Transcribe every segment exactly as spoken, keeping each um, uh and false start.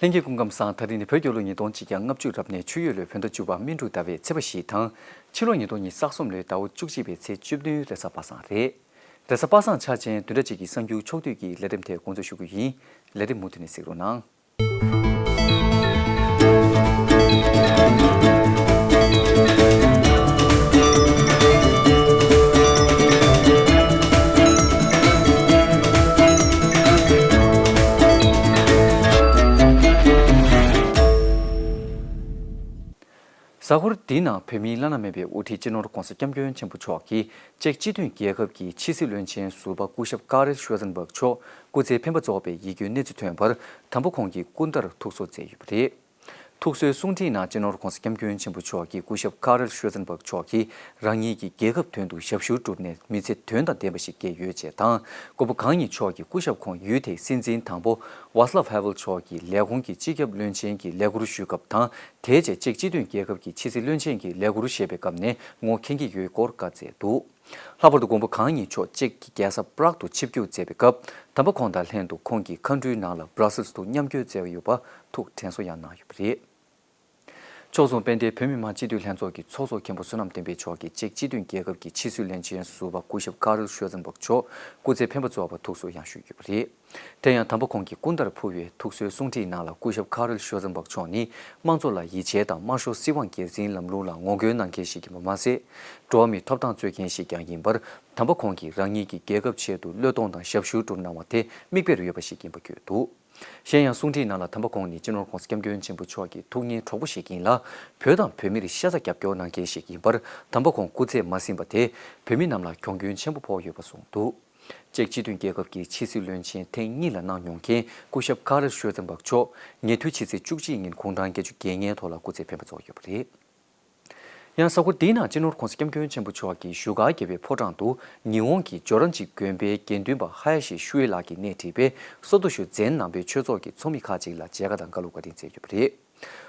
ལྷན་རྒྱས་སྐུ་ཁམས་བཟང་། ད་རིང་ནི་བོད་རྒྱལ་ལོ་ཉིས་སྟོང་གཅིག་བརྒྱ་ལྔ་བཅུ་རབ་གནས་ཆུ་ཡོས་ལོའི་བོད་ཟླ་བཅུ་པ་སྨིན་དྲུག་ཟླ་བའི་ཚེས་པ་བཞི་དང་། ཕྱི་ལོ་ཉིས་སྟོང་ཉི་ཤུ་རྩ་གསུམ་ལོའི་ཟླ་བ་བཅུ་གཅིག་པའི་ཚེས་བཅུ་བདུན་རེས་གཟའ་པ་སངས་རེད། རེས་གཟའ་པ་སངས་འཆར་ཅན་བདུན་ཕྲག་གཅིག་གི་གསར་འགྱུར་ཕྱོགས་བསྡུས་ཀྱི་ལས་རིམ་དེ་འགོ་འཛུགས་ཞུ་གི་ཡིན། ལས་རིམ་མུ་མཐུད་ནས་གཟིགས་རོགས་གནང་། གཟའ་འཁོར་འདིའི་ནང་བོད་མིའི་བླ་ན་མེད་པའི་དབུ་ཁྲིད་སྤྱི་ནོར་༧གོང་ས་༧སྐྱབས་མགོན་ཆེན་པོ་མཆོག་གིས་ཅེཀ་སྤྱི་མཐུན་རྒྱལ་ཁབ་ཀྱི་ཕྱི་སྲིད་བློན་ཆེན་ཟུར་པ་སྐུ་ཞབས་ཀ་རེལ་ཤོ་ཛན་བྷག་མཆོག་སྐུ་ཚེ་འཕེན་པ་རྫོགས་པའི་ཡིད་སྐྱོའི་གནས་ཚུལ་ཐོན་པར། དམ་པ་ཁོང་གི་སྐུ་འདྲར་ཐུགས་གསོ་མཛད་ཡོད་པ་རེད། ཐུགས་གསོའི་གསུང་འཕྲིན་ནང་སྤྱི་ནོར་༧གོང་ས་༧སྐྱབས་མགོན་ཆེན་པོ་མཆོག་གིས་སྐུ་ཞབས་ཀ་རེལ་ཤོ་ཛན་བྷག་མཆོག་གིས་རང་ཉིད་ཀྱི་རྒྱལ་ཁབ་དོན་དུ་ཞབས་ཞུ་བསྒྲུབས་ནས་མི་ཚེ་དོན་དང་ལྡན་པ་ཞིག་བསྐྱལ་ཡོད་ཅེས་དང་། མགོན་པོ་གང་ཉིད་མཆོག་གིས་སྐུ་ཞབས་ཁོང་ཡུལ་དེའི་སྲིད་འཛིན་དང་པོ་ཝཱ་སི་ལབ་ཧ་ཝེལ་མཆོག་གི་ལས་ཁུངས་ཀྱི་སྤྱི་ཁྱབ་བློན་ཆེན་གྱི་ལས་ཁུར་ཞུས་སྐབས་དང་། དེའི་རྗེས་ཅེཀ་སྤྱི་མཐུན་རྒྱལ་ཁབ་ཀྱི་ཕྱི་སྲིད་བློན་ཆེན་གྱི་ལས་ཁུར་བཞེས་པའི་སྐབས་ནས་ངོ་མཁྱེན་གྱི་ཡོད་སྐོར་བཀའ་སྩལ་འདུག་ལྷག་པར་དུ་མགོན་པོ་གང་ཉིད་མཆོག་ཅེཀ་གི་རྒྱལ་ས་པ་རག་ཏུ་ཆིབས་བསྒྱུར་མཛད་པའི་སྐབས། དམ་པ་ཁོང་དང་ལྷན་དུ་ཁོང་གི་མཁའ་འགྲུལ་ནང་ལ་སྦྲ་སིལ་དུ་མཉམ་བསྐྱོད་མཛད་ཡོད་པ་ཐུགས་དྲན་གསོ་ཡང་གནང་ཡོད་པ་རེད། ཕྱོགས་མཚུངས་དཔལ་ལྡན་བོད་མི་མང་སྤྱི་འཐུས་ལྷན་ཚོགས་ཀྱི་ཚོགས་གཙོ་མཁན་པོ་བསོད་ནམས་བསྟན་འཕེལ་མཆོག་གིས་ཅེཀ་སྤྱི་མཐུན་རྒྱལ་ཁབ་ཀྱི་ཕྱི་སྲིད་བློན་ཆེན་ཟུར་པ་སྐུ་ཞབས་ཀ་རེལ་ཤོ་ཛན་བྷག་མཆོག་སྐུ་ཚེ་འཕེན་པ་རྫོགས་པར་ཐུགས་གསོ་ཡང་ཞུས་ཡོད་པ་རེད། དེ་ཡང་དམ་པ་ཁོང་གི་སྐུ་འདྲར་ཕུལ་བའི་ཐུགས་གསོའི་གསུང་འཕྲིན་ནང་ལ། སྐུ་ཞབས་ཀ་རེལ་ཤོ་ཛན་བྷག་མཆོག་ནི་དམངས་གཙོ་ལ་ཡིད་ཆེས་དང་། དམར་ཤོག་སྲིད་དབང་སྒེར་འཛིན་ལམ་ལུགས་ལ་ངོ་རྒོལ་གནང་མཁན་ཞིག་ཡིན་པ་མ་ཟད། འགྲོ་བ་མིའི་ཐོབ་ཐང་རྩོད་མཁན་ཞིག་ཀྱང་ཡིན་པར། དམ་པ་ཁོང་གིས་རང་ཉིད་ཀྱི་རྒྱལ་ཁབ་ཆེད་དུ་བློས་གཏོང་དང་ཞབས་ཞུ་བསྒྲུབས་གནང་བ་དེ་མིག་དཔེར་འོས་པ་ཞིག་ཡིན་པ་བཀོད་འདུག་གཞན་ཡང་གསུང་འཕྲིན་ནང་ལ། དམ་པ་ཁོང་ནི་སྤྱི་ནོར་༧གོང་ས་༧སྐྱབས་མགོན་ཆེན་པོ་མཆོག་གི་ཐུགས་མཉེས་གྲོགས་པོ་ཞིག་ཡིན་ལ། བོད་དང་བོད་མིར་ཤ་ཚ་རྒྱབ་སྐྱོར་གནང་མཁན་ཞིག་ཡིན་པར། དམ་པ་ཁོང་སྐུ་ཚེ་མ་ཟིན་པ་དེ་བོད་མི་རྣམས་ལ་གྱོང་གུན་ཆེན་པོ་ཕོག་ཡོད་པ་གསུངས་འདུག་ཅེཀ་སྤྱི་མཐུན་རྒྱལ་ཁབ་ཀྱི་ཕྱི་སྲིད་བློན་ཆེན་ཐེངས་གཉིས་ལ་གནང་མྱོང་མཁན་སྐུ་ཞབས་ཀ་རེལ་ཤོ་ཛན་བྷག་མཆོག་ཉེ་དུས་ཕྱི་ཚེས་བཅུ་གཅིག་ཉིན་དགུང་གྲངས་བརྒྱད་ཅུ་གྱ་ལྔའི་ཐོག་ལ་སྐུ་ཚེ་འཕེན་པ་རྫོགས་ཡོད་པ་རེད། ཡང་གཟའ་འཁོར་འདིའི་ནང་སྤྱི་ནོར་༧གོང་ས་༧སྐྱབས་མགོན་ཆེན་པོ་མཆོག་གིས་བཞུགས་སྒར་རྒྱལ་བའི་ཕོ་བྲང་དུ་ཉི་ཧོང་གི་ཇོ་རོན་ཇི་དགོན་པའི་དགེ་འདུན་པ་ཧ་ཡ་ཤི་ཤུའེ་ལགས་ཀྱིས་སྣེ་ཁྲིད་པའི་སོ་ཏོ་ཤུ་ཛེན་ནང་པའི་ཆོས་ཚོགས་ཀྱི་ཚོགས་མི་ཁག་ཅིག་ལ་མཇལ་ཁ་དང་བཀའ་སློབ་བཀའ་དྲིན་སྩལ་ཡོད་པ་རེད།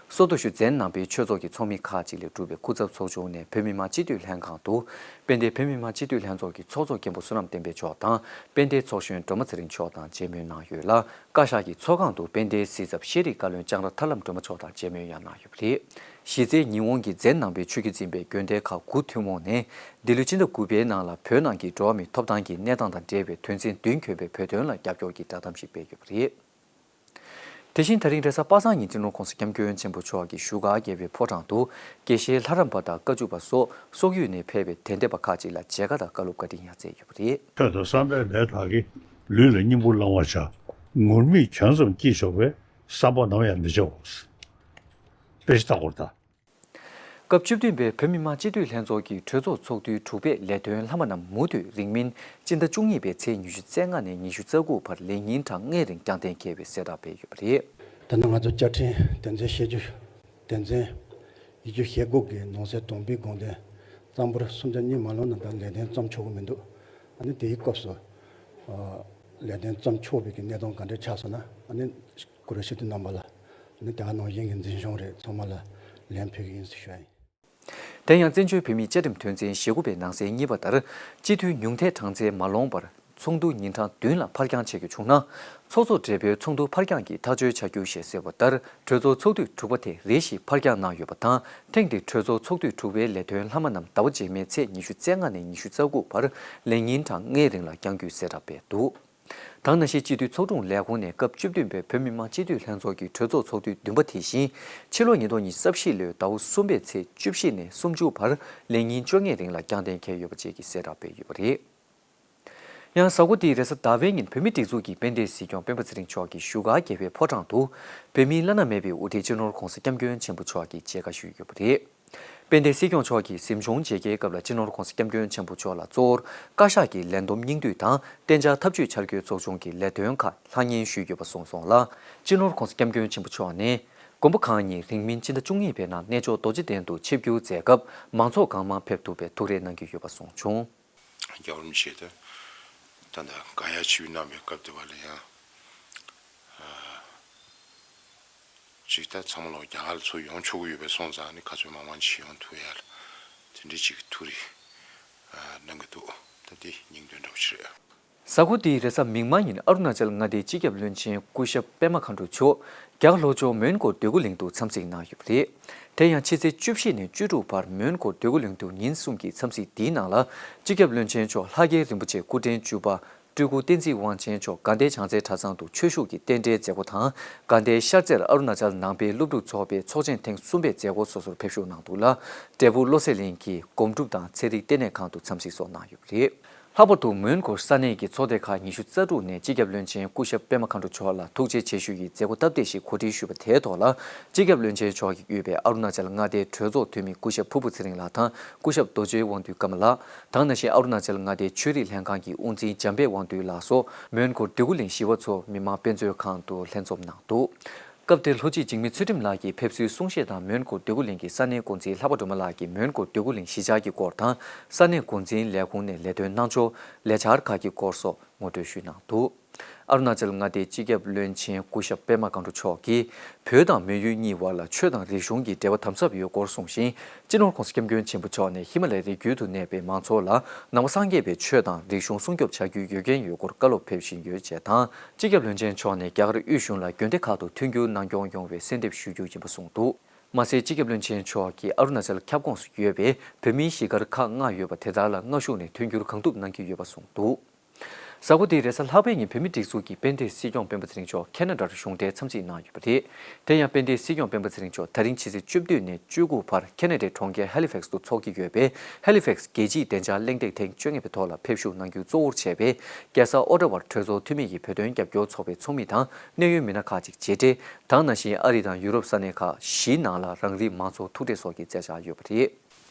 སོ་ཏོ་ཤུ་ཛེན་ནང་པའི་ཆོས་ཚོགས་ཀྱི་ཚོགས་མི་ཁག་ཅིག་ལས་གྲུབ་པའི་སྐུ་ཚབ་ཚོགས་ཆུང་ནས་བོད་མི་མང་སྤྱི་འཐུས་ལྷན་ཁང་དུ། དཔལ་ལྡན་བོད་མི་མང་སྤྱི་འཐུས་ལྷན་ཚོགས་ཀྱི་ཚོགས་གཙོ་མཁན་པོ་བསོད་ནམས་བསྟན་འཕེལ་མཆོག་དང་། དཔལ་ལྡན་ཚོགས་གཞོན་སྒྲོལ་མ་ཚེ་རིང་མཆོག་དང་མཇལ་མོལ་གནང་ཡོད་ལ། བཀའ་ཤག་གི་ཚོགས་ཁང་དུ་དཔལ་ལྡན་སྲིད་ཚབ་ཤེས་རིག་བཀའ་བློན་ལྕང་ར་ཐར་ལམ་སྒྲོལ་མ་མཆོག་དང་མཇལ་མོལ་ཡང་གནང་ཡོད་པ་རེད། གཞི་རྩའི་ཉི་ཧོང་གི་ཛེན་ནང་པའི་ཆོས་བརྒྱུད་འཛིན་པའི་དགོན་སྡེ་ཁག་དགུ་ཐུན་མོང་ནས། འདི་ལོའི་སྤྱི་ཟླ་དགུ་པའི་ནང་ལ་བོད་ནང་གི་འགྲོ་བ་མིའི་ཐོབ་ཐང་གི་གནས་སྟངས་དང་འབྲེལ་བའི་དོན་ཚན་བདུན་འཁོད་པའི་བོད་དོན་ལ་རྒྱབ་སྐྱོར་གྱི་བསྒྲགས་གཏམ་ཞིག་སྤེལ་ཡོད་པ་རེད། དེ་བཞིན་ད་རིང་རེས་གཟའ་པ་སངས་ཉིན་སྤྱི་ནོར་༧གོང་ས་༧སྐྱབས་མགོན་ཆེན་པོ་མཆོག་གིས་བཞུགས་སྒར་རྒྱལ་བའི་ཕོ་བྲང་དུ། དགེ་བཤེས་ལྷ་རམས་པ་དང་བཀའ་བཅུ་པ་སོགས་སོག་ཡུལ་ནས་ཕེབས་པའི་དད་ལྡན་པ་ཁག་ཅིག་ལ་མཇལ་ཁ་དང་བཀའ་སློབ་བཀའ་དྲིན་ཡང་སྩལ་ཡོད་པ་རེད། ཁྱོད་དང་བསམ་པའི་ལས་དག་གིས། ལུས་ལ་སྙིང་པོ་བླང་བར་བྱ། ངུར་སྨྲིག་གྱོན་ཙམ་སྐྱིད་ཆོག་པས། བསམ་པ་ནམ་ཡང་མི་བྱའོ། དཔེ་ཆ་ལྟ་སྐོར་དང་། སྐབས་བཅུ་བདུན་པའི་བོད་མི་མང་སྤྱི་འཐུས་ལྷན་ཚོགས་ཀྱི་གྲོས་ཚོགས་ཚོགས་དུས་དྲུག་པའི་ལས་དོན་ལྷག་མ་རྣམས་མུ་མཐུད་རིང་མིན་སྤྱི་ཟླ་བཅུ་གཉིས་པའི་ཚེས་ཉི་ཤུ་རྩ་ལྔ་ནས་ཉི་ཤུ་རྩ་དགུ་བར་ལས་ཉིན་གྲངས་ལྔའི་རིང་བསྐྱངས་གཏན་འཁེལ་བའི་གསལ་བསྒྲགས་སྤེལ་ཡོད་པ་རེད། ད་ནི་ང་ཚོ་བཅའ་ཁྲིམས་དོན་ཚན་བཤད་རྒྱུ། དོན་ཚན་ཉི་ཤུ་ཞེ་དགུ་གི་ནང་གསེས་དང་པོའི་དགོངས་དོན། གཙང་པོར་སུམ་ཆ་གཉིས་མ་ལོན་ན་ད་ལས་དོན་བརྩམ་ཆོག་གི་མི་འདུག་ཨ་ནི་དེའི་སྐབས་སུ། ཨ། ལས་དོན་བརྩམ་ཆོག་པའི་གི་གནས་སྟངས་ག་འདྲ་ཆགས་སོང་ན། ཨ་ནི་གུ་རུ་ཞི་བདེ་རྣམ་པ་ལ། ཨ་ནི་དེ་ག་ནང་བཞིན་གྱི་འཛིན་སྐྱོང་རེད། ཚང་མ་ལ་ལན་ཕུལ་གི་ཡིན་ཟེར་ཞུ་ཡ་ཡིན། དེ་ཡང་བཙན་བྱོལ་བོད་མིའི་བཅའ་ཁྲིམས་དོན་ཚན་ཞེ་དགུ་པའི་ནང་གསེས་གཉིས་པ་ལྟར། སྤྱི་འཐུས་ཉུང་མཐའི་གྲངས་ཚད་མ་ལོངས་པར་ཚོགས་འདུ་ཉིན་གྲངས་བདུན་ལ་ཕར་འགྱངས་བྱེད་རྒྱུ་བྱུང་ན། ཚོགས་གཙོ་སྦྲེལ་པོའི་ཚོགས་འདུ་ཕར་འགྱངས་ཀྱི་ཐག་གཅོད་བྱ་རྒྱུ་ཞེས་གསལ་བ་ལྟར། གྲོས་ཚོགས་ཚོགས་དུས་དྲུག་པ་དེ་རེ་ཞིག་ཕར་འགྱངས་གནང་ཡོད་པ་དང་། ཐེངས་འདིའི་གྲོས་ཚོགས་ཚོགས་དུས་དྲུག་པའི་ལས་དོན་ལྷག་མ་རྣམས་ཟླ་བ་རྗེས་མའི་ཚེས་ཉི་ཤུ་རྩ་ལྔ་ནས་ཉི་ཤུ་རྩ་དགུ་བར་ལས་ཉིན་གྲངས་ལྔའི་རིང་ལ་འགྱངས་རྒྱུའི་གསལ་བསྒྲགས་སྤེལ་འདུག་ད་ག་ནང་བཞིན་སྤྱི་འཐུས་ཚོགས་དྲུང་ལས་ཁུངས་ནས་སྐབས་བཅུ་བདུན་པའི་བོད་མི་མང་སྤྱི་འཐུས་ལྷན་ཚོགས་ཀྱི་གྲོས་ཚོགས་ཚོགས་དུས་བདུན་པ་དེ་བཞིན་ཕྱི་ལོ་ཉིས་སྟོང་ཉི་ཤུ་རྩ་བཞི་ལོའི་ཟླ་བ་གསུམ་པའི་ཚེས་བཅུ་བཞི་ནས་སུམ་ཅུ་བར་ལས་ཉིན་བཅོ་ལྔའི་རིང་ལ་འགྱངས་གཏན་འཁེལ་ཡོད་པ་བཅས་ཀྱི་གསལ་བསྒྲགས་སྤེལ་ཡོད་པ་རེད། ཡང་གཟའ་འཁོར་འདིའི་རེས་གཟའ་ཟླ་བའི་ཉིན་བོད་མིའི་སྒྲིག་འཛུགས་ཀྱི་དཔལ་ལྡན་སྲིད་སྐྱོང་སྤེན་པ་ཚེ་རིང་མཆོག་གིས་བཞུགས་སྒར་རྒྱལ་བའི་ཕོ་བྲང་དུ་བོད་མིའི་བླ་ན་མེད་པའི་དབུ་ཁྲིད་སྤྱི་ནོར་༧གོང་ས་༧སྐྱབས་མགོན་ཆེན་པོ་མཆོག་གིས་མཇལ་ཁ་ཞུས་ཡོད་པ་རེད། དཔལ་ལྡན་སྲིད་སྐྱོང་མཆོག་གིས་གཟིམ་ཆུང་མཇལ་ཁའི་སྐབས་ལ་སྤྱི་ནོར་༧གོང་ས་༧སྐྱབས་མགོན་ཆེན་པོ་མཆོག་ལ་གཙོ་བོར་བཀའ་ཤག་གི་ལས་བསྡོམས་སྙིང་བསྡུས་དང་གཏན་འཇགས་ཐབས་ཇུས་འཆར་འགོད་ཚོགས་ཆུང་གི་ལས་དོན་ཁག་ལྷང་ངེ་ཞུས་ཡོད་པ་གསུངས་སོང་ལ། སྤྱི་ནོར་༧གོང་ས་༧སྐྱབས་མགོན་ཆེན་པོ་མཆོག་ནས་མགོན་པོ་གང་ཉིད་རིང་མིན་སྤྱི་ཟླ་བཅུ་གཉིས་པའི་ནང་གནས་མཆོག་རྡོ་རྗེ་གདན་དུ་ཆིབས་བསྒྱུར་མཛད་སྐབས་མང་ཚོགས་གང་མང་ཕེབས་ཐུབ་པའི་ཐུགས་རེ་གནང་གི་ཡོད་པ་གསུངས་བྱུང་། རྒྱལ་བ་རིན་པོ་ཆེ་དེ་ད་ལྟ་ག་ཡ་ཆིབས་གནང་བའི་སྐབས་དེ་བ་ལ་ཡང་། ཅིག་ད་ཚང་མ་ལོག་རྒྱ་གར་ཚུར་ཡོང་ཆོག་གི་ཡོད་པའི་སོང་ཙང་ནི་ཁ་ཚོན་མང་མང་ཞིག་ཡོང་ཐུབ་ཡ་ལ་དེ་འདྲའི་ཅིག་ཐུགས་རེ་གནང་གི་འདུག་ད་དེ་སྙིང་དོན་འདྲ་པོ་ཞིག་རེད། གཟའ་འཁོར་འདིའི་རེས་གཟའ་མིག་དམར་ཉིན་ཨ་རུ་ན་ཅལ་མངའ་སྡེའི་སྤྱི་ཁྱབ་བློན་ཆེན་སྐུ་ཞབས་པད་མ་མཁའ་འགྲོ་མཆོག་རྒྱ་གར་ལྷོ་ཕྱོགས་མོན་གྷོ་འདོད་རྒུ་གླིང་དུ་འཚམས་གཟིགས་གནང་ཡོད་པ་རེད། དེ་ཡང་ཕྱི་ཚེས་བཅུ་བཞི་ནས་བཅུ་དྲུག་བར་མོན་གྷོ་འདོད་རྒུ་གླིང་དུ་ཉིན་གསུམ་གྱི་འཚམས་གཟིགས་འདིའི་ནང་ལ་སྤྱི་ཁྱབ་བློན་ཆེན་མཆོག་ལྷ་རྒྱལ་རིན་པོ་ཆེ་སྐུ་ཕྲེང་བཅུ་པ་སྤྲུལ་སྐུ་བསྟན་འཛིན་དབང་ཆེན་མཆོག་དགའ་ལྡན་བྱང་རྩེ་གྲྭ་ཚང་དུ་ཆོས་ཞུགས་ཀྱི་རྟེན་འབྲེལ་མཛད་སྒོ་དང་དགའ་ལྡན་ཤར་རྩེར་ཨ་རུ་ན་ཅལ་ནང་པའི་སློབ་ཕྲུག་ཚོགས་པའི་ཚོགས་ཆེན་ཐེངས་གསུམ་པའི་མཛད་སྒོ་སོ་སོར་ཕེབས་ཞུགས་གནང་འདུག་ལ། འབྲས་སྤུངས་བློ་གསལ་གླིང་གི་སྒོམ་སྒྲུབ་དང་ཚན་རིག་ལྟེ་གནས་ཁང་དུ་འཚམས་གཟིགས་སོགས་གནང་ཡོད་པ་རེད། ལྷག་པར་དུ་མོན་གྷོར་ས་གནས་ཀྱི་ཚོགས་སྡེ་ཁག་ཉི་ཤུ་རྩ་དྲུག་ནས་སྤྱི་ཁྱབ་བློན་ཆེན་སྐུ་ཞབས་པད་མ་མཁའ་འགྲོ་མཆོག་ལ་ཐུགས་རྗེ་ཆེ་ཞུ་ཡི་མཛད་སྒོ་སྟབས་བདེ་ཞིག་གོ་སྒྲིག་ཞུས་པ་དེའི་ཐོག་ལ་སྤྱི་ཁྱབ་བློན་ཆེན་མཆོག་གིས་དབུས་པའི་ཨ་རུ་ན་ཅལ་མངའ་སྡེའི་གྲོས་ཚོགས་འཐུས་མི་སྐུ་ཞབས་ཕུར་བུ་ཚེ་རིང་ལགས་དང་སྐུ་ཞབས་རྡོ་རྗེ་དབང་འདུས་ཀརྨ་ལགས་དང་ནང་བཞིན་ཨ་རུ་ན་ཅལ་མངའ་སྡེའི་ཆོས་རིག་ལྷན་ཁང་གི་དབུ་འཛིན་འཇམ་དཔལ་དབང་འདུས་ལགས་སོགས་མོན་གྷོ་འདོད་རྒུ་གླིང་བཞི་པ་མཚོ་མི་དམངས་དཔེ་མཛོད་ཁང་དུ་ལྷན་འཛོམས་གནང་འདུག་སྐབས་དེར་ལྷོ་སྤྱི་འཇིགས་མེད་ཚུལ་ཁྲིམས་ལགས་ཀྱིས་ཕེབས་བསུའི་གསུང་བཤད་དང་མོན་གྷོ་འདོད་རྒུ་གླིང་གི་ས་གནས་འགོ་འཛིན་ལྷག་པ་སྒྲོལ་མ་ལགས་ཀྱིས་མོན་གྷོ་འདོད་རྒུ་གླིང་གཞིས་ཆགས་ཀྱི་སྐོར་དང་ས་གནས་འགོ་འཛིན་ལས་ཁུངས་ནས་ལས་དོན་གནང་ཕྱོགས་ལས་འཆར་ཁག་གི་སྐོར་སོགས་ངོ་སྤྲོད་ཞུས་གནང་འདུག་ཨ་རུ་ན་ཅལ་མངའ་སྡེའི་སྤྱི་ཁྱབ་བློན་ཆེན་སྐུ་ཞབས་པད་མ་མཁའ་འགྲོ་མཆོག་གིས་བོད་དང་མོན་ཡུལ་གཉིས་དབར་ལ་ཆོས་དང་རིག་གཞུང་གི་འབྲེལ་བ་དམ་ཟབ་ཡོད་སྐོར་གསུངས་ཤིང་། སྤྱི་ནོར་༸གོང་ས་༸སྐྱབས་མགོན་ཆེན་པོ་མཆོག་ནས་ཧི་མ་ལ་ཡའི་རི་རྒྱུད་དུ་གནས་པའི་མང་ཚོགས་ལ་ནང་པ་སངས་རྒྱས་པའི་ཆོས་དང་རིག་གཞུང་སྲུང་སྐྱོབ་བྱ་རྒྱུའི་འོས་འགན་ཡོད་སྐོར་བཀའ་སློབ་ཕེབས་བཞིན་ཡོད་ཅེས་དང་། སྤྱི་ཁྱབ་བློན་ཆེན་མཆོག་ནས་རྒྱ་གར་དབུས་གཞུང་ལ་དགོན་སྡེ་ཁག་ཏུ་མཐུན་འགྱུར་གནང་སྐྱོང་ཡོང་བའི་གསོལ་འདེབས་ཞུ་རྒྱུ་ཡིན་པ་གསུངས་འདུག་མ་ཟད་སྤྱི་ཁྱབ་བློན་ཆེན་མཆོག་གིས་ཨ་རུ་ན་ཅལ་ཁྱབ་ཁོངས་སུ་ཡོད་པའི་བོད་མིའི་གཞིས་སྒར་ཁག་ལྔ་ཡོད་པ་དེ་དག་ལ་སྔ་གཞུག་ནས་མཐུན་འགྱུར་གང་ཐུབ་གནང་གི་ཡོད་པ་གསུངས་འདུག་གཟའ་འཁོར་འདིའི་རེས་གཟའ་ལྷག་པའི་ཉིན་བོད་མིའི་སྒྲིག་འཛུགས་ཀྱི་དཔལ་ལྡན་སྲིད་སྐྱོང་སྤེན་པ་ཚེ་རིང་མཆོག་ཁེ་ན་ཌར་གཞུང་འབྲེལ་འཚམས་གཟིགས་གནང་ཡོད་པ་རེད། དེ་ཡང་དཔལ་ལྡན་སྲིད་སྐྱོང་སྤེན་པ་ཚེ་རིང་མཆོག་ད་རིང་ཕྱི་ཚེས་བཅུ་བདུན་ནས་བཅུ་དགུ་བར་ཁེ་ན་ཌའི་གྲོང་ཁྱེར་ཧེ་ལི་ཕེག་སི་དུ་འཚོགས་ཀྱི་ཡོད་པའི་ཧེ་ལི་ཕེག་སི་རྒྱལ་སྤྱིའི་བདེ་འཇགས་གླེང་སྟེགས་ཐེངས་བཅོ་ལྔ་པའི་ཐོག་ལ་ཕེབས་ཞུགས་གནང་རྒྱུ་གཙོ་བོར་བྱས་པའི་རྒྱལ་ས་ཨོ་ཊ་ཝར་གྲོས་ཚོགས་འཐུས་མི་ཡི་བོད་དོན་རྒྱབ་སྐྱོར་ཚོགས་པའི་ཚོགས་མི་དང་གནད་ཡོད་མི་སྣ་ཁག་ཅིག་མཇལ་འཕྲད་དང་ནང་བཞིན་ཨ་རི་དང་ཡུ་རོབ་ས་གནས་ཁག་བཞིའི་ནང་ལ་རང་རིགས་མང་ཚོགས་ཐུག་འཕྲད་སོགས་ཀྱི་མཛད་འཆར་ཡོད་པ་རེད།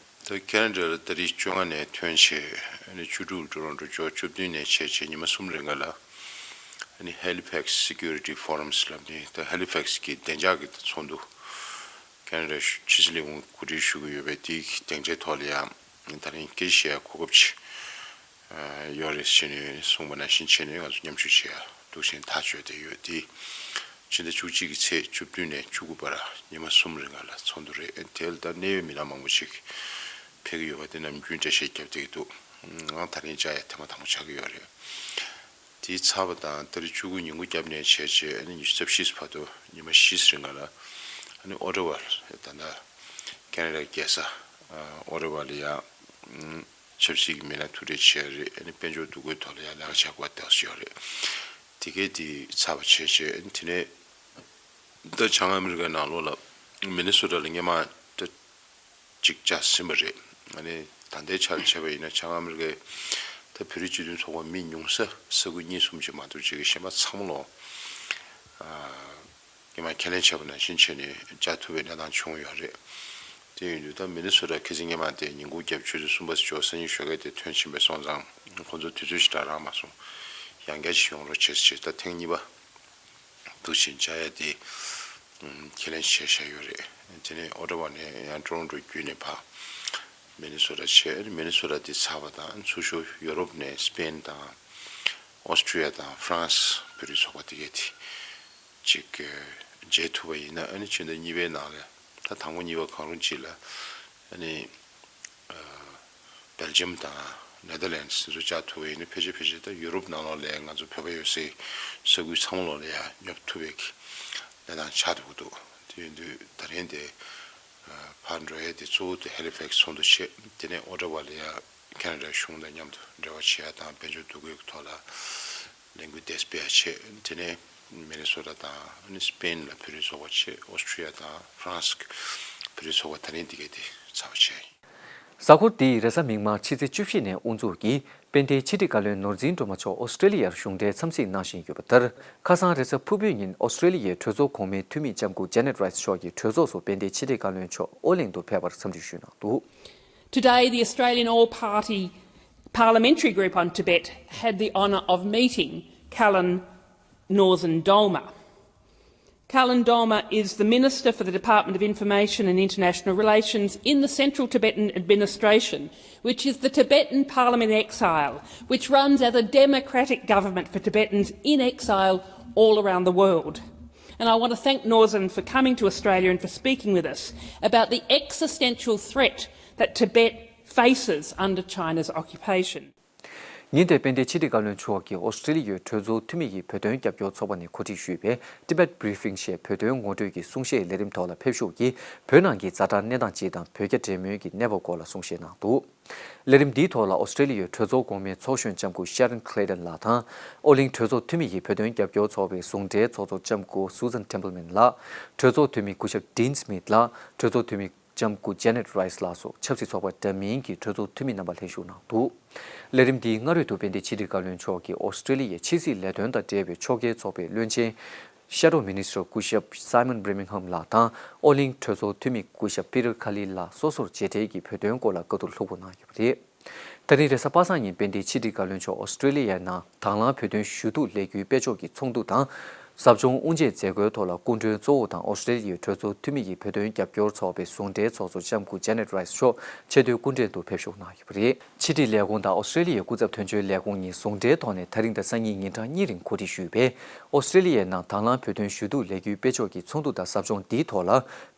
ད་ཁེ་ན་ཌ་ལ་ཏ་རིག་བཅོ་ལྔ་ནས་ཐོན་བྱས་ཨ་ནི་བཅུ་དྲུག་ཊོ་རོན་ཊོ་འབྱོར་བཅུ་བདུན་ནས་བྱས་བྱས་ཉི་མ་གསུམ་རིང་ག་ལ་ཨ་ནི་ཧེ་ལི་ཕེག་སི་སི་ཀུ་རི་ཊི་ཕོ་རམ་ལབ་ནས་ད་ཧེ་ལི་ཕེག་སི་གི་བདེ་འཇགས་ཀྱི་ད་ཚོགས་འདུ་ཁེ་ན་ཌ་ཕྱི་སྲིད་ལས་ཁུངས་གོ་སྒྲིག་ཞུ་གི་ཡོད་པའི་དེའི་སྡིངས་ཆའི་ཐོག་ལ་ཡང་ད་རིང་སྐད་ཆ་བཤད་ཡ་གོ་སྐབས་ཅིག་ཡོད་རེད་ཟེར་ནས་གསུངས་པ་ནང་བཞིན་བྱས་ནས་ང་ཚོ་མཉམ་ཞུགས་བྱེད་ཡ་འདུག་ཟེར་ཐག་གཅོད་དེ་ཡོད་དེ། ཕྱི་ཟླ་བཅུ་གཅིག་གི་ཚེས་བཅུ་བདུན་ནས་བཅུ་དགུ་བར་ཉི་མ་གསུམ་རིང་ལ་ཚོགས་འདུ་རེད། དེ་ལ་ད་གནད་ཡོད་མི་སྣ་མང་པོ་ཞིག་ཕེབས་ཀྱི་ཡོད་པ་དེ་ནམ་རྒྱུན་འགྲེལ་བཤད་བརྒྱབ་བསྡད་ཀྱི་འདུག་ང་ད་རིང་བཅར་ཡ་ཐེངས་མ་དང་པོ་ཆགས་ཀྱི་ཡོད་རེད། དེའི་ཚར་བ་དང་ཏ་རིག་བཅུ་དགུ་ཉིན་གུང་རྒྱབ་ནས་བྱས་རྗེས་ཨ་ནི་ཉི་ཤུ་རྩ་བཞི་བར་དུ་ཉི་མ་བཞི་རིང་ལ་ཨ་ནི་ཨོ་ཊ་ཝར་ད་ལྟ་ཁེ་ན་ཌའི་རྒྱལ་ས་ཨོ་ཊ་ཝར་ལ་ཡང་ཆབ་སྲིད་ཀྱི་མི་སྣ་ཐུག་འཕྲད་བྱས་རེད། ཨ་ནི་དཔལ་འབྱོར་འདུ་འགོད་ཐོག་ལ་ཡང་ལས་ཀ་བྱེད་དགོས་པ་དེ་ཡོད་རེད། དེ་གས་དེ་ཚར་བ་བྱས་རྗེས་ཨ་ནི་དེ་ནས་ད་བྱང་ཨ་མི་རི་ཀའི་ནང་ལོགས་ལ་མི་ནི་སོ་ཊ་ལ་སྔོན་མ་ད་ཅིག་བཅར་ཟིན་པ་རེད། ཨ་ནི་ད་ལྟའི་ཆར་བྱས་པ་ཡིན་ན་བྱང་ཨ་མི་རི་ཀའི་ད་བོད་རིགས་སྤྱི་མཐུན་ཚོགས་པ་མི་ཉུང་ས་ས་ཁུལ་གཉིས་གསུམ་ཅིག་མ་གཏོགས་ཅིག་གི་གཞན་པ་ཚང་མ་ལོ་ཨ། སྔོན་མ་ཁས་ལེན་བྱས་པ་ནང་བཞིན་བྱས་ནས་བཅར་ཐུབ་པའི་གནས་སྟངས་བྱུང་ཡོད་རེད། དེ་ཡིན་དུས་ད་མི་ནི་སོ་ཊ་ཁ་སང་སྔོན་མ་དེ་ཉིན་གུང་རྒྱབ་ཆུ་ཚོད་གསུམ་པ་ཙམ་ཅིག་སང་ཉིན་ཞོགས་ཀས་དེ་ཐོན་ཕྱིན་པ་སོང་ཙང་ཁོང་ཚོ་དུས་ཚོད་ཞེ་དྲག་རག་མ་སོང་། ཡང་བསྐྱར་ཅིག་ཡོང་རོགས་བྱེད་ཟེར་བྱས། ད་ཐེངས་གཉིས་པ་འདུག་ཕྱིན་བཅར་ཡ་དེ་ཁས་ལེན་བྱས་བཞག་ཡོད་རེད། དེ་ནས་ཨོ་ཊ་ཝ་ནས་ཡང་ཊོ་རོན་ཊོ་བརྒྱུད་ནས་ཕར་མི་ནི་སོ་ཊ་བྱས། མི་ནི་སོ་ཊ་དེ་ཚར་བ་དང་ཚུར་ཤོག་ཡོ་རོབ་ནས་སི་པེན་དང་ཨོ་སི་ཊྲི་ཡ་དང་ཧྥ་རན་སི་བོད་རིགས་ཚོགས་པ་དེ་གས་དེ། ཅིག་མཇལ་ཐུབ་པ་ཡིན་ན་ཨ་ནི་ཕྱི་ཟླ་གཉིས་པའི་ནང་ལ་ད་དང་པོ་གཉིས་པ་གང་རུང་ཅིག་ལ་ཨ་ནི་སྦེལ་ཇམ་དང་ནེ་དར་ལེན་སི་དེ་ཚོ་བཅར་ཐུབ་པ་ཡིན་ན་ཕལ་ཆེར་ཕལ་ཆེར་ད་ཡུ་རོབ་ནང་ལོགས་ལ་ང་ཚོ་བོད་པ་ཡོད་སའི་ས་ཁུལ་ཚང་མ་ལོགས་ལ་ཡང་སྙོབ་ཐུབ་པའི་གི་གནས་སྟངས་ཆགས་འགྲོ་གི་འདུག་དེ་ཡིན་དུས་ད་རིང་དེ་ཕར་འགྲོ་ཡས་དེ་གཙོ་བོ་དེ་ཧེ་ལི་ཕེག་སི་ཚོགས་འདུ་བྱས། དེ་ནས་ཨོ་ཊ་ཝ་ལ་ཡ། ཁེ་ན་ཌ་གཞུང་དང་མཉམ་དུ་འབྲེལ་བ་བྱེད་ཡ་དང་དཔལ་འབྱོར་འདུ་འགོད་ཀྱི་ཐོག་ལ་ལས་འགུལ་འདི་སྤེལ་ཡ་བྱས། དེ་ནས་མི་ནི་སོ་ཊ་དང་ཨ་ནི་སི་པེན་ལ་བོད་རིགས་ཚོགས་པ་བྱས། ཨོ་སི་ཊྲི་ཡ་དང་ཧྥ་རན་སི་གི་བོད་རིགས་ཚོགས་པ་ད་རིང་འདི་གས་དེ་ཚར་བ་བྱས། གཟའ་འཁོར་འདིའི་རེས་གཟའ་མིག་དམར་ཕྱི་ཚེས་བཅུ་བཞི་ནས་དབུ་འཛུགས་ཀྱིས་དཔལ་ལྡན་ཕྱི་དྲིལ་བཀའ་བློན་ནོར་འཛིན་སྒྲོལ་མ་མཆོག་ཨོ་སི་ཀྲེ་ལི་ཡར་གཞུང་འབྲེལ་འཚམས་གཟིགས་གནང་བཞིན་ཡོད་པ་ལྟར། ཁ་སང་རེས་གཟའ་ཕུར་བུའི་ཉིན་ཨོ་སི་ཀྲེ་ལི་ཡའི་གྲོས་ཚོགས་གོང་མའི་འཐུས་མི་ལྕམ་སྐུ་ཇེ་ནེ་ཊི་རའི་སི་མཆོག་གིས་གྲོས་ཚོགས་སུ་དཔལ་ལྡན་ཕྱི་དྲིལ་བཀའ་བློན་མཆོག་ཨོ་གླིང་དུ་ཕེབས་པར་འཚམས་འདྲི་ཞུས་གནང་འདུག Today, the Australian All Party Parliamentary Group on Tibet had the honour of meeting Callan Northern Dolma. Callan Dolma is the Minister for the Department of Information and International Relations in the Central Tibetan Administration, which is the Tibetan Parliament in Exile, which runs as a democratic government for Tibetans in exile all around the world. And I want to thank Northern for coming to Australia and for speaking with us about the existential threat that Tibet faces under China's occupation. ཉིན་དེར་དཔལ་ལྡན་ཕྱི་དྲིལ་བཀའ་བློན་མཆོག་གིས་ཨོ་སི་ཀྲི་ལི་ཡའི་གྲོས་ཚོགས་འཐུས་མི་ཡི་བོད་དོན་རྒྱབ་སྐྱོར་ཚོགས་པ་ནས་གོ་སྒྲིག་ཞུས་པའི་Tibet Briefing ཞེས་བོད་དོན་ངོ་སྤྲོད་ཀྱི་གསུང་བཤད་ལས་རིམ་ཐོག་ལ་ཕེབས་ཞུགས་ཀྱིས་བོད་ནང་གི་ཛ་དྲག་གནས་སྟངས་སྤྱི་དང་བོད་རྒྱ་འབྲེལ་མོལ་གྱི་གནས་བབ་སྐོར་ལ་གསུང་བཤད་གནང་འདུག་ལས་རིམ་འདིའི་ཐོག་ལ་ཨོ་སི་ཀྲི་ལི་ཡའི་གྲོས་ཚོགས་གོང་མའི་ཚོགས་གཞོན་ལྕམ་སྐུ་Sharon Clayton ལགས་དང་། ཨོ་གླིང་གྲོས་ཚོགས་འཐུས་མི་ཡི་བོད་དོན་རྒྱབ་སྐྱོར་ཚོགས་པའི་ཟུང་འབྲེལ་ཚོགས་གཙོ་ལྕམ་སྐུ་Susan Templeman ལགས། གྲོས་ཚོགས་འཐུས་མི་སྐུ་ཞབས་Dean Smith ལགས། གྲོས་ཚོགས་འཐུས་མི་ལྕམ་སྐུ་Janet Rice ལགས་སོགས་ཆབ་སྲིད་ཚོགས་པ་འདྲ་མིན་གྱི་གྲོས་ཚོགས་འཐུས་མི་རྣམ་པ་ལྷན་ཞུགས་གནང་འདུག་ལས་རིམ་འདིའི་སྔ་རོལ་དུ་དཔལ་ལྡན་ཕྱི་དྲིལ་བཀའ་བློན་མཆོག་གིས་ཨོ་སི་ཀྲི་ལི་ཡའི་ཕྱི་སྲིད་ལས་དོན་དང་འབྲེལ་བའི་ཕྱོགས་འགལ་ཚོགས་པའི་བློན་ཆེན། Shadow Minister སྐུ་ཞབས་Simon Birmingham ལགས་དང་ཨོ་གླིང་གྲོས་ཚོགས་འཐུས་མི་སྐུ་ཞབས་Peter Kelly ལགས་སོ་སོར་མཇལ་འཕྲད་ཀྱིས་བོད་དོན་སྐོར་ལ་བཀའ་བསྡུར་ལྷུག་པོ་གནང་ཡོད་པ་རེད། ད་རིང་རེས་གཟའ་པ་སངས་ཉིན་དཔལ་ལྡན་ཕྱི་དྲིལ་བཀའ་བློན་མཆོག་ཨོ་སི་ཀྲི་ལི་ཡའི་ནང་དང་བླངས་བོད་དོན་ཞུ་གཏུག་ལས་འགུལ་སྤེལ་ཕྱོགས་ཀྱི་ཚོགས་འདུ་དང་། ཟབ་སྦྱོང་དབུ་འབྱེད་མཛད་སྒོའི་ཐོག་ལ་སྐུ་མགྲོན་གཙོ་བོ་དང་ཨོ་སི་ཀྲི་ལི་ཡའི་གྲོས་ཚོགས་འཐུས་མི་ཡི་བོད་དོན་རྒྱབ་སྐྱོར་ཚོགས་པའི་ཟུང་འབྲེལ་ཚོགས་གཙོ་ལྕམ་སྐུ་Janet Rice མཆོག་ཆེས་མཐོའི་སྐུ་མགྲོན་དུ་ཕེབས་ཞུགས་གནང་ཡོད་པ་རེད། ཕྱི་དྲིལ་ལས་ཁུངས་དང་ཨོ་སི་ཀྲི་ལི་ཡའི་སྐུ་ཚབ་དོན་གཅོད་ལས་ཁུངས་གཉིས་ཟུང་འབྲེལ་ཐོག་ནས་ད་རིང་དང་སང་ཉིན་ཉིན་གྲངས་གཉིས་རིང་གོ་སྒྲིག་ཞུས་པའི་ཨོ་སི་ཀྲི་ལི་ཡའི་ནང་དང་བླངས་བོད་དོན་ཞུ་གཏུག་ལས་འགུལ་སྤེལ་ཕྱོགས་ཀྱི་ཚོགས་འདུ་དང་ཟབ་སྦྱོང་འདིའི་ཐོག་ལ་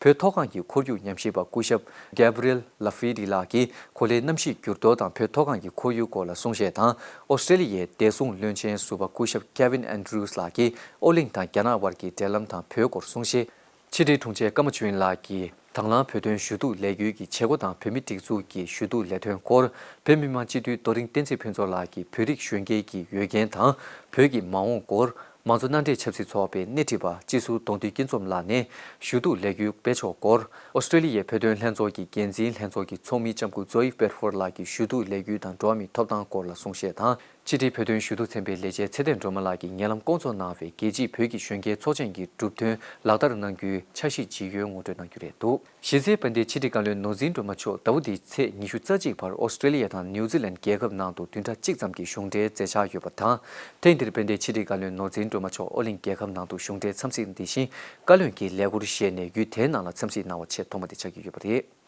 བོད་མཐོ་སྒང་གི་ཁོར་ཡུག་ཉམས་ཞིབ་པ་སྐུ་ཞབས་Gabriel Laffitte ལགས་ཀྱིས་གོ་ལའི་གནམ་གཤིས་འགྱུར་ལྡོག་དང་བོད་མཐོ་སྒང་གི་ཁོར་ཡུག་སྐོར་ལ་གསུང་བཤད་དང་། ཨོ་སི་ཀྲི་ལི་ཡའི་བདེ་སྲུང་བློན་ཆེན་ཟུར་པ་སྐུ་ཞབས་Kevin Andrews ལགས་ཀྱིས་ཨོ་གླིང་དང་རྒྱ་ནག་དབར་གྱི་འབྲེལ་ལམ་དང་བོད་སྐོར་གསུང་བཤད། ཕྱི་དྲིལ་དྲུང་ཆེ་ཀརྨ་ཆོས་དབྱིངས་ལགས་ཀྱིས་དང་བླངས་བོད་དོན་ཞུ་གཏུག་ལས་འགུལ་གྱི་བྱེད་སྒོ་དང་བོད་མིའི་སྒྲིག་འཛུགས་ཀྱི་ཞུ་གཏུག་ལས་དོན་སྐོར། བོད་མི་མང་སྤྱི་འཐུས་རྡོ་རིང་བསྟན་འཛིན་ཕུན་ཚོགས་ལགས་ཀྱིས་བོད་རིགས་གཞོན་སྐྱེས་ཀྱི་འོས་འགན་དང་། བོད་ཀྱི་མ་འོངས་སྐོར། མང་གཙོ་མནའ་འབྲེལ་ཆབ་སྲིད་ཚོགས་པའི་སྣེ་ཁྲིད་པ་སྤྱི་ཟུར་གདོང་འདུས་སྐྱིད་འཛོམས་ལགས་ནས་ཞུ་གཏུག་ལས་འགུལ་སྤེལ་ཕྱོགས་སྐོར། ཨོ་སི་ཀྲི་ལི་ཡའི་བོད་དོན་ལྷན་ཚོགས་ཀྱི་འགན་འཛིན་ལྷན་ཚོགས་ཀྱི་ཚོགས་མི་ལྕམ་སྐུ་Zoe Bedford ལགས་ཀྱིས་ཞུ་གཏུག་ལས་འགུལ་དང་འགྲོ་བ་མིའི་ཐོབ་ཐང་སྐོར་ལ་གསུང་བཤད་དང་། ཕྱི་དྲིལ་བོད་དོན་ཞུ་གཏུག་ཚན་པའི་ལས་བྱེད་ཚེ་བརྟན་སྒྲོལ་མ་ལགས་ཀྱིས་ཉེ་ལམ་བསྐོང་ཚོགས་གནང་བའི་རྒྱལ་སྤྱིའི་བོད་ཀྱི་གཞོན་སྐྱེས་ཚོགས་ཆེན་གྱི་གྲུབ་དོན་ལག་བསྟར་གནང་རྒྱུའི་འཆར་གཞི་ཇི་ཡོད་ངོ་སྤྲོད་གནང་རྒྱུ་རེད་འདུག་གཞི་རྩའི་དཔལ་ལྡན་ཕྱི་དྲིལ་བཀའ་བློན་ནོར་འཛིན་སྒྲོལ་མ་མཆོག་ཟླ་བ་འདིའི་ཚེས་ཉི་ཤུ་རྩ་གཅིག་བར་ཨོ་སི་ཀྲི་ལི་ཡ་དང་ནིའུ་ཛི་ལན་རྒྱལ་ཁབ་ནང་དུ་བདུན་ཕྲག་གཅིག་ཙམ་གྱི་གཞུང་འབྲེལ་མཛད་འཆར་ཡོད་པ་དང་། ཐེངས་འདིར་དཔལ་ལྡན་ཕྱི་དྲིལ་བཀའ་བློན་ནོར་འཛིན་སྒྲོལ་མ་མཆོག་ཨོ་གླིང་རྒྱལ་ཁབ་ནང་དུ་གཞུང་འབྲེལ་འཚམས་གཟིགས་འདི་བཞིན་བཀའ་བློན་གྱི་ལས་འཁུར་བཞེས་ནས་ཡུལ་དེའི་ནང་ལ་འཚམས་གཟིགས་གནང་བ་ཆེས་ཐོག་མ་དེ་ཆགས་ཀྱི་ཡོད་པ་རེད།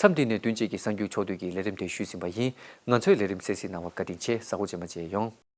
མཚམས་འདི་ནས་བདུན་གཅིག་གི་གསར་འགྱུར་ཕྱོགས་བསྡུས་ཀྱི་ལས་རིམ་དེ་ཞུས་ཟིན་པ་ཡིན། ང་ཚོའི་ལས་རིམ་གསན་གཟིགས་གནང་བར་བཀའ་དྲིན་ཆེ། གཟའ་འཁོར་རྗེས་མ་མཇལ་ཡོང་།